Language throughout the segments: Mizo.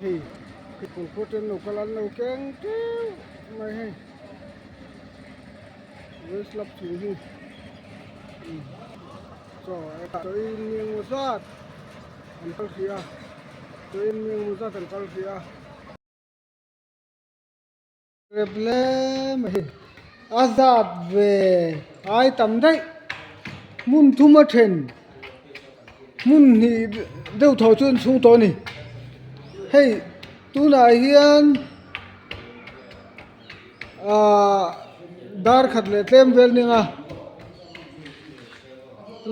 Hei pulpawh ten lo kal an lo keng teuh mai hei veng slab chung hi chaw chaw ei in engemaw zat an kal hrih a chaw ei in engemaw zat an kal hrih a. Rep hle mai a zat ve ai tam daih hmun thum a then hmun hnih deuh thaw chu an chhung tawh a ni hei tunah hian ahh dar khat leh tlem vel ning a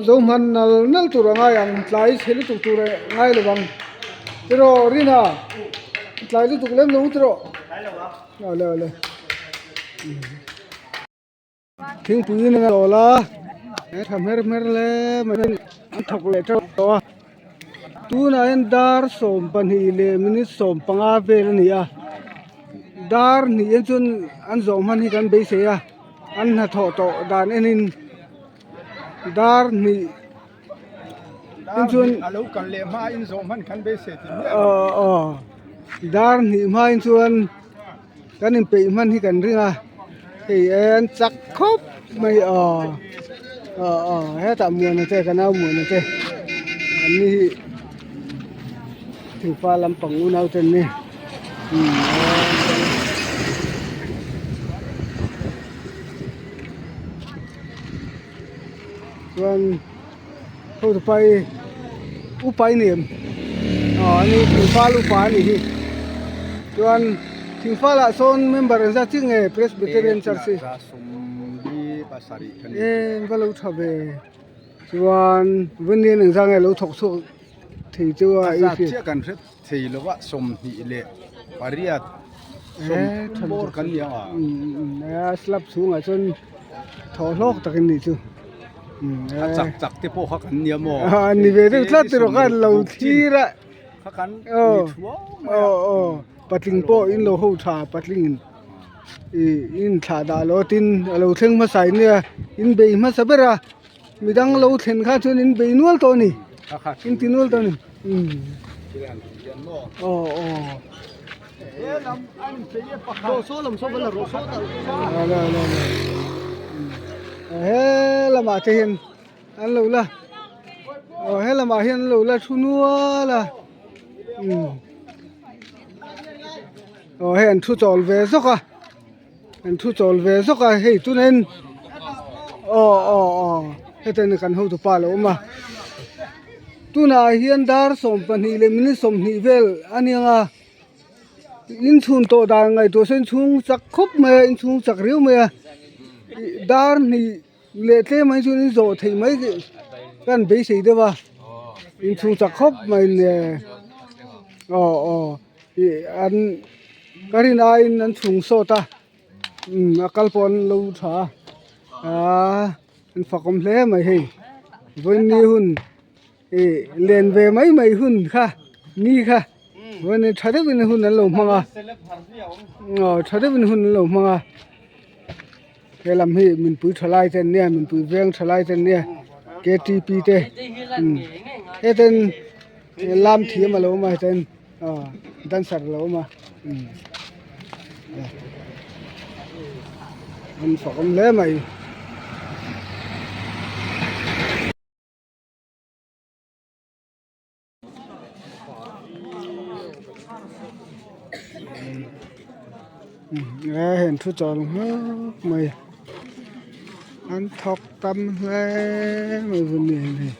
zo hman nal nal tur a ngai ang tlai chhe lutuk tur a ngai lo vang tiraw Rina tlai lutuk lem lo tiraw awle awle thingpui in a dawl a tha hmer hmer hle mai an thawk leh teuh tawh a tunah hian dar 12 leh minute 15 vel a ni a dar hnih hi chuan an zawh hman hi kan beisei a an hnathawh tawh dan enin. Dar hnih in chuan a lo kal leh hma in zawh hman kan beisei tih miah aw aw dar hnih hma in chuan kan inpeih hman hi kan ring a hei en chak khawp mai aw aw aw hetah muana te ka nau muana te an ni hi thingfa lampang unau te an ni umm. Chuan hotu pai upa i ni em aw ani thingfal upa a nih hi chuan thingfal ah sawn member engzat chiah nge presbyterian church hi e va lo tha ve chuan vawnian engzat nge lo thawk chhuak thei chu a zat chiah kan hre thei lo va 28 sawm bawr kan ni ang a slab chhungah chuan thaw hlawk tak in nih chu a chak chak te pawh kha kan nia maw a ni ve deuh tlat tiraw khan lo thlir a kha kan ni thuau mai a aw aw patling pawh in lo ho tha patling in ih in thlah dah lo tin a lo thleng hmasa in nia in bei hmasa ber a midang lo thlen kha chuan in bei nual tawh a ni in ti nual tawh a ni aw aw he lamah te hian an lo la aw he lamah hian an lo la thu nual a aw hei an thu chawl ve zawk a. An thu chawl ve zawk a hei tunin aw aw aw hetiang kan hotu pa lo awm a tunah hian dar 12 leh minute 20 vel a niang a inchhun tawh dan ngaihtuah sawn inchhung chak khawp mai a inchhung chak riau mai a dar hnih leh tlem mai chuan in zawh theih mai kan beisei deuh a inchhung chak khawp mai nia aw aw ih an. Ka rin aiin an chhung sawt a umm a kal pawh an lo tha a aaa an fakawm hle mai hei vawiin hun ih len ve mai mai hun kha ni kha vawiin tha deuhin hun an lo hmang a aw tha deuhin hun an lo hmang a he lam hi minpui tha lai te an nia minpui veng tha lai te an nia ktp te umm heten lam thiam a lo awm a heten. Aw dancer a lo awm a umm an fak awm hle mai. Umm heng thu chawl nghak mai an thawk tam hle mai vun ni hei.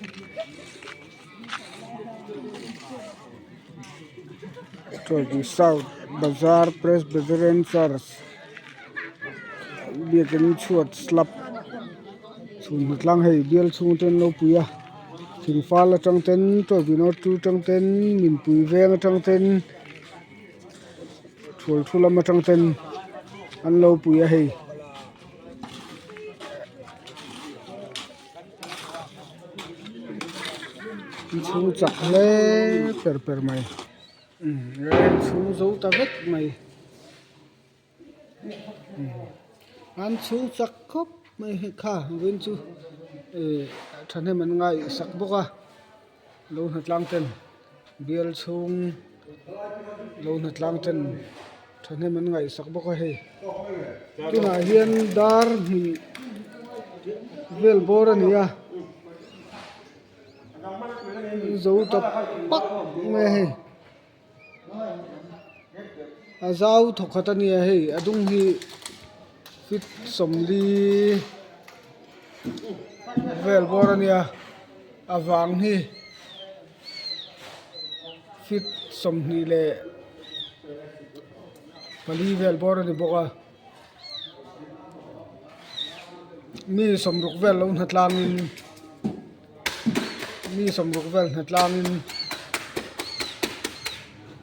Tawlhpui South Bazar Presbyterian Church biakin chhuat slab chhun hnatlang hei bial chhung ten lo pui a thingfal atang ten tawlhpui note two atang ten minpui veng atang ten thual thu lam atang ten an lo pui a hei. Inchhung chak hle per per mai inchhung zo ta vek mai an chhung chak khawp mai hei kha vawiin chu ih thahnem an ngaihsak bawk a lo hnatlang ten bial chhung. Lo hna tlang ten thahnem an ngaihsak bawk a hei. Tunah hian dar hnih vel bawr a ni a. Zo ta pak mai a hei. A zau thawkhat a nia hei a dung hi feet 40 vel bawr a nia a vang hi feet 24 vel bawr a ni bawk a mi 60 vel lo hna tlangin. Mi 60 vel hna tlangin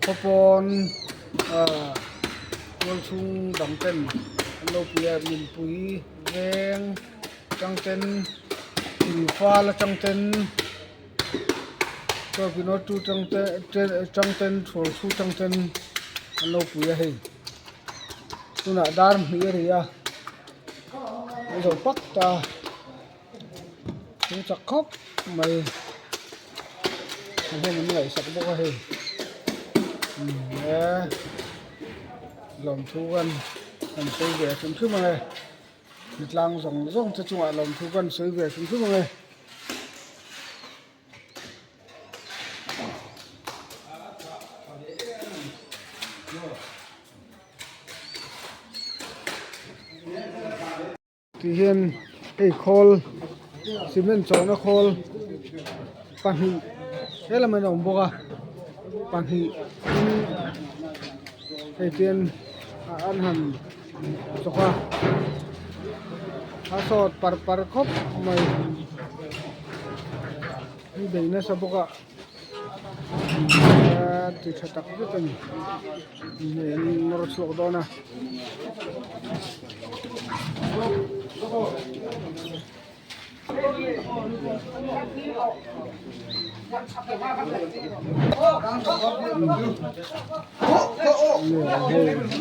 khawpawn ah tual chhung dang ten an lo pui a mipui veng atang ten thingfal atang ten chawlhpui atang te atang ten thual chhung atang ten an lo pui a hei tunah dar hnih a ri a an zo pak ta. Chu chak khawp mai thahnem an ngaihsak bawk a hei e lawmthu kan han sawi ve hrim hrim ang e mitlang zawng zawng te chungah lawmthu kan sawi ve hrim hrim ang e. Ti hian hei khawl cement chawhna khawl pahnih helam in a awm bawk a pahnih in hei tian an han chawk a a sawt par par khawp mai an bei nasa bawk a ti tha tak zet a ni hei an nawr chhuak dawn a.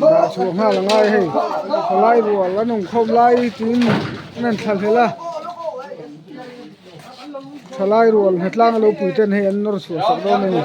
Dah chhuah nghal a ngai hei palai rual an awm khawm lai tiin an han thla hlel a thalai rual hnatlang a lo pui ten hei an nawr chhuah sak dawn a ni.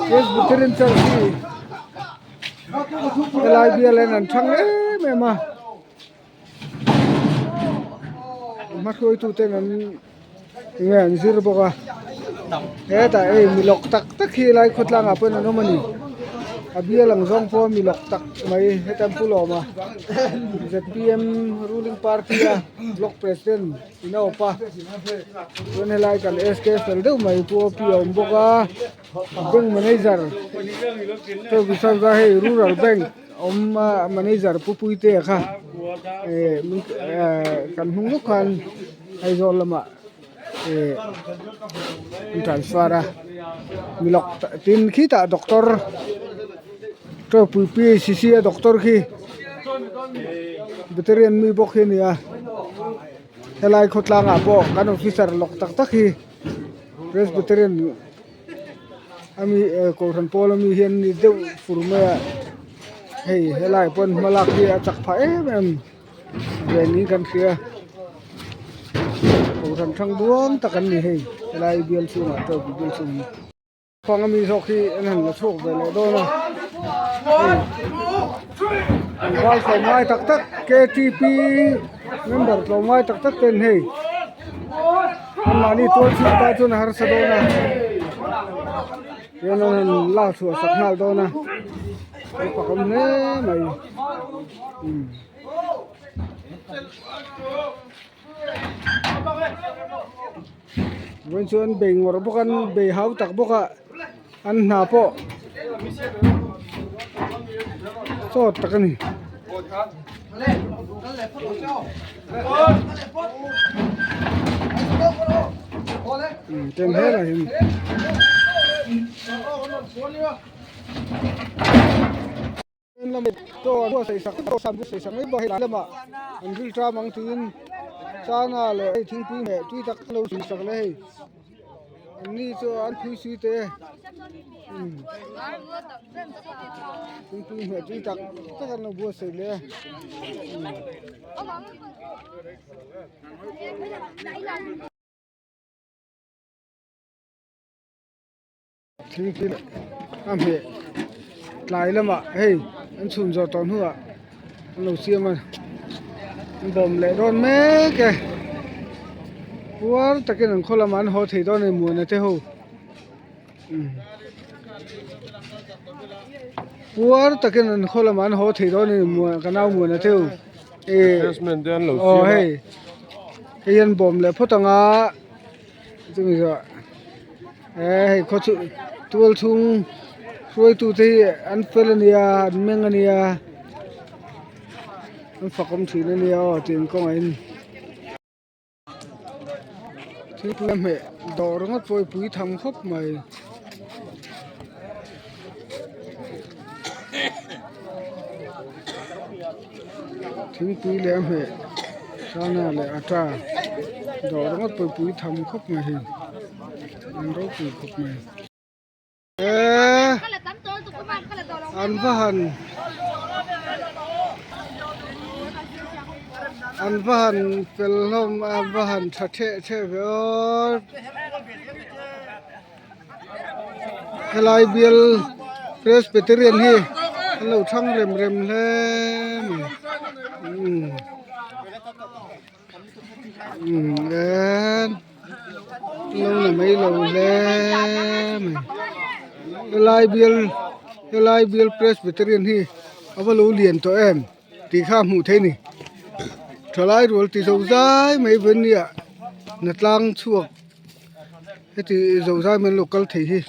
Presbyterian Church hi helai bial hian an thang em em a hma hruaitu ten an enge an zir bawk a hetah hei mi lawk tak tak hi helai khawtlang ah pawhin an awm a ni a bial ang zawng pawh mi lawk tak mai heta an pu lawm a zpm ruling party a block president in a awp a chuan helai kan sk fel deuh mai pu op a awm bawk a bank manager hei rural bank awm a manager pu puitea kha eh kan hnung lawk khan Aizawl lamah eh an transfer a milawk tin khitah doctor Tawpui P_H_C a doctor khi veterian mi bawk hi a ni a helai khawtlangah pawh kan officer lawk tak tak hi Presbyterian ami kohhran pawl ami hian ni deuh fur mai a hei helai pawn hma lak hi a chak phah em em ve niin kan hria kohhran thang duang tak an ni hei helai bial chhungah pawh bial chhung hi pang ami zawk hi an han la chhuak ve leh dawn a hei val tlawmngai tak tak K_T_P member tlawmngai tak tak ten hei. Anmahni tual chhung tan chuan a harsa dawn a chuan an han lak chhuah sak nghal dawn a an fakawm hle mai umm. Vawiin chuan bei ngawrh bawk a an bei hau tak bawk a an hna pawh sawt tak a ni. Ten helah hian Lamah chaw an buatsaih sak tawh a, an buatsaih sak mai bawk a, hei tlai lamah an ril ṭam ang tiin chana leh hei thingpui hmeh tui tak lo chhun sak leh hei an ni chu an phui sui te umm thingpui hmeh tui tak tak an lo buatsaih leh a umm. Thingpui a hmeh tlai lamah hei an chhun zawh tawh hnuah an lo siam a an bawm leh dawn mek e puar takin an khaw lamah an haw thei dawn a ni muana te ho umm puar takin an khaw lamah an haw thei dawn a ni muan ka nau muana te ho eh aw hei hei an bawm leh phawt ang a. Chumi zawh eh hei khaw chu tual chhung hruaitu te hi an fel a nia an meng a nia an fak awm thin a nia aw tih an kawngah in thingpui a hmeh dawh ringawt pawh hi pui tham khawp mai. Thingpui leh a hmeh chana leh atta dawh ringawt pawh pui tham khawp mai hei an ropui khawp mai eee an va han an va han fel hlawm an va han tha theh theh ve aw. Helai bial Presbyterian hi an lo thlang rem rem hle mai umm umm en lo na mai lo hle mai helai bial helai bial Presbyterian hi a va lo lian tawh em tih kha a hmuh theih a ni thalai rual ti zo zai mai vawin nia hnatlang chhuak. Heti zozai mai an lo kal thei hi.